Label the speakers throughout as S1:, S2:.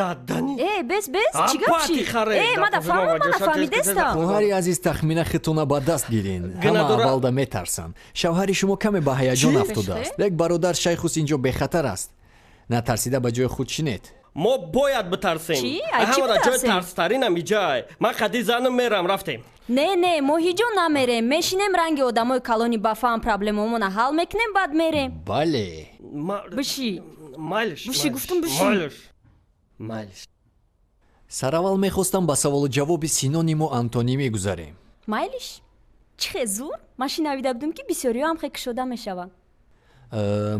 S1: Задани?
S2: Э, бес, бес, чӣ гап ши? Э, мада фаҳмон, мана фаҳмидестам.
S3: Хоҳари азиз Тахмина, хитона ба даст гирин. Ҳама аввалда метарсанд. Шавҳари шумо каме ба ҳаяҷон афтодааст. Лек бародар Шайхус инҷо бехатар аст. Натарсида ба ҷои худ шинед.
S1: Мо бояд битарсем.
S2: Чӣ? Ай чӣ
S1: ҳамара ҷои
S2: битарсем?
S1: тарстаринам иҷай. Ман қади занам мерам, рафтем.
S2: Не, не, мо ҳиҷо намерем. Мешинем ранги одамои калони ба фаҳм проблемаомона ҳал мекунем, баъд мерем.
S3: Бале.
S2: Биши.
S1: Майлиш.
S2: Биши, гуфтум, биши.
S1: Майлиш. Майлиш.
S3: Сараввал мехостам ба саволу ҷавоби синониму антонимӣ гузарем.
S2: Майлиш? Чӣ хе зур? Ман шинавида будум, ки бисёриҳо ҳам хе кушода мешаванд.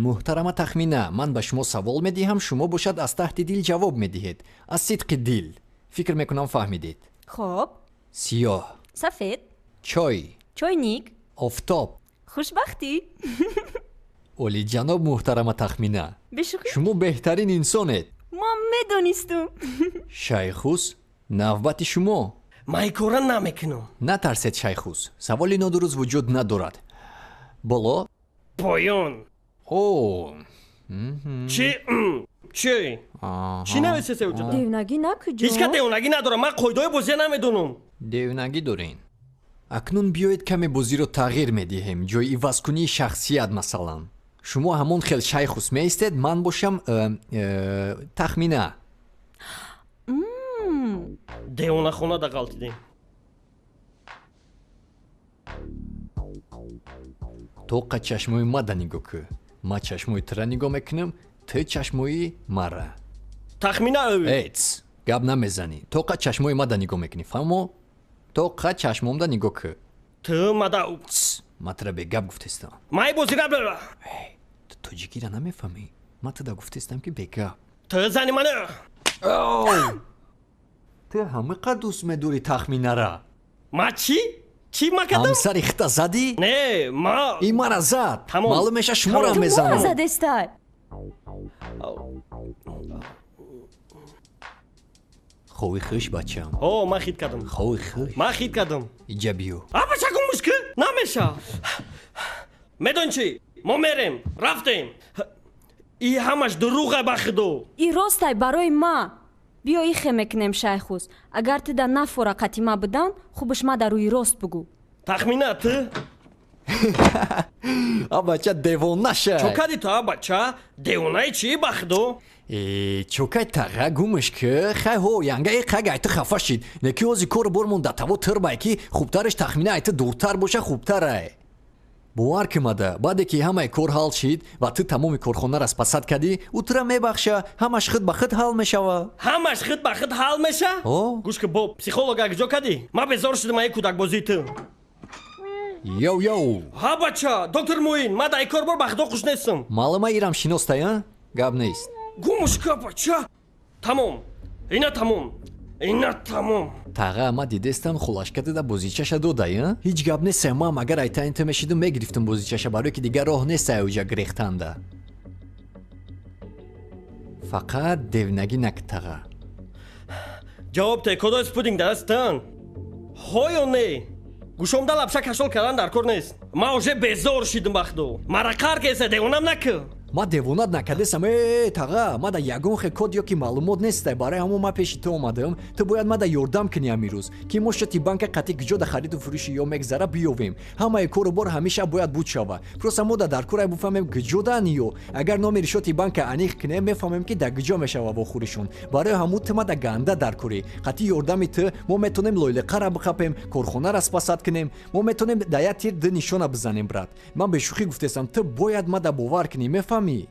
S3: Муҳтарама Тахмина, ман ба шумо савол медиҳам, шумо бошад аз таҳти дил ҷавоб медиҳед. Аз сидқи дил. Фикр мекунам, фаҳмидед.
S2: Хоб.
S3: Сиёҳ.
S2: Сафед.
S3: Чой.
S2: Чойник.
S3: Офтоб.
S2: Хушбахтӣ.
S3: Олиҷаноб муҳтарама Тахмина.
S2: Бешӯхӣ?
S3: Шумо беҳтарин инсонед.
S2: Ман медонистум.
S3: Шайхус, навбати шумо.
S1: Ман ин кора намекунам.
S3: Натарсед, Шайхус, саволи нодуруст вуҷуд надорад. Боло?
S1: Поён.
S3: О.
S1: Чӣ? Чӣ? Чӣ нависесе уҷода?
S2: Девнагӣ накуҷо.
S1: Ҳеҷ ка девонагӣ надорам, ман қоидаҳои бозия намедонам.
S3: Девнагӣ дорен. Акнун биёед, каме бозиро тағйир медиҳем. Ҷои ивазкунии шахсият, масалан, шумо ҳамон хел Шайхус меистед, ман бошам Тахмина.
S1: Девонахона да ғалтидем.
S3: Тоқа чашмои мада нигоҳ кӯ. Ман чашмои тура нигоҳ мекунам, ту чашмои мара.
S1: Тахмина.
S3: Эц, гап намезанӣ. Тоқа чашмои мада нигоҳ мекунӣ, фаҳмо? Тоқа чашмомда нигоҳ кӯ.
S1: Ту мада.
S3: Ц, ман тура бегап гуфтестам.
S1: Ман ин бозира.
S3: Ту тоҷикиро намефаҳмӣ? Ман туда гуфтестам, ки бегап.
S1: Ту зани мана.
S3: Ту ҳамиқа дӯст медорӣ Тахминара?
S1: Ман чӣ? Чӣ ма кардам?
S3: Ҳамсари хита задӣ?
S1: Не, ма.
S3: И мара зад.
S1: Тамом.
S3: Маълум меша, шуморо
S1: Тамом.
S2: Ту мора
S3: мезанам.
S2: задестай.
S3: Хови хуш, бачам.
S1: О, ман хит кардам.
S3: Хови хуш.
S1: Ман хит кардам.
S3: Иҷа биё.
S1: А, бача, гумуш ки намеша. Медон чӣ? Мо мерем, рафтем. И ҳамаш дурӯға, ба худо.
S2: И ростай барои ма. Биё, ихе мекунем, Шайхус. Агар ту да нафора қати ма будан, хубаш ма дар рӯи рост бугӯ.
S1: Тахмина, ту.
S3: А, бача, девона шай.
S1: Чо кардӣ ту, а, бача? Девонаи чӣ, ба худо?
S3: Э, чокай, таға, гумш ки. Хай, ҳо, янга э қаг айти хафа шид. Неки ози кору бормон да таво тирбай, ки хубтараш Тахмина айти дуртар боша, хубтарай. Бовар кимада, баъде ки ҳамаи кор ҳал шид ва ту тамоми корхонаро спасать кардӣ, ӯ тура мебахша. Ҳамаш худ ба худ ҳал мешава.
S1: Ҳамаш худ ба худ ҳал меша?
S3: О.
S1: Гӯш ки, бо психолога куҷо кардӣ? Ман безор шудам аи кӯдакбозии ту.
S3: Йоу, йоу.
S1: Ҳа, бача, доктор Муин, ман дар ин кор бор ба худо хуш нестам.
S3: Маълума, ирам шиностай, а? Гап нест.
S1: Гумуш ка, бача, тамом, ина тамом, ина тамом.
S3: Таға, ма дидестам, хулашка дада бозичаша додай, а? Ҳеҷ гап нест. Мам агар айтаин ту мешидум, мегирифтум бозичаша, барое ки дигар роҳ нест ай уҷа гирехтанда. Фақат девнагӣ нак, таға.
S1: Ҷавоб те, кодои спутник дар дастан, ҳо ё не? Гӯшомда лапша кашол кардан дар кор нест. Ман уже безор шидум, ба худо, мара қар кеса, девонам накӣ.
S3: Ма девонат накардесам. Э, таға, ма да ягон хе код ё ки маълумот нестай. Барои ҳамон ма пеши ту омадам. Ту бояд ма да ёрдам кунӣ амирӯз, ки мо шати банка қатӣ куҷо да хариду фурӯши ё мегзара биёвем. Ҳамаи кору бор ҳамеша бояд буд шава. Просто мо да дар корай буфаҳмем, куҷо дан ё. Агар номери шоти банка аниқ кунем, мефаҳмем, ки дар куҷо мешава вохӯришон. Барои ҳамун ту ма да ганда дар корӣ. Қатъи ёрдами ту мо метонем лойлиқара биқапем, корхонара спасать кунем. Мо метонем да як тир ду нишона бизанем. Брат, ман бешӯхӣ гуфтесам, ту бояд ма да бовар кунӣ, мефаҳмӣ?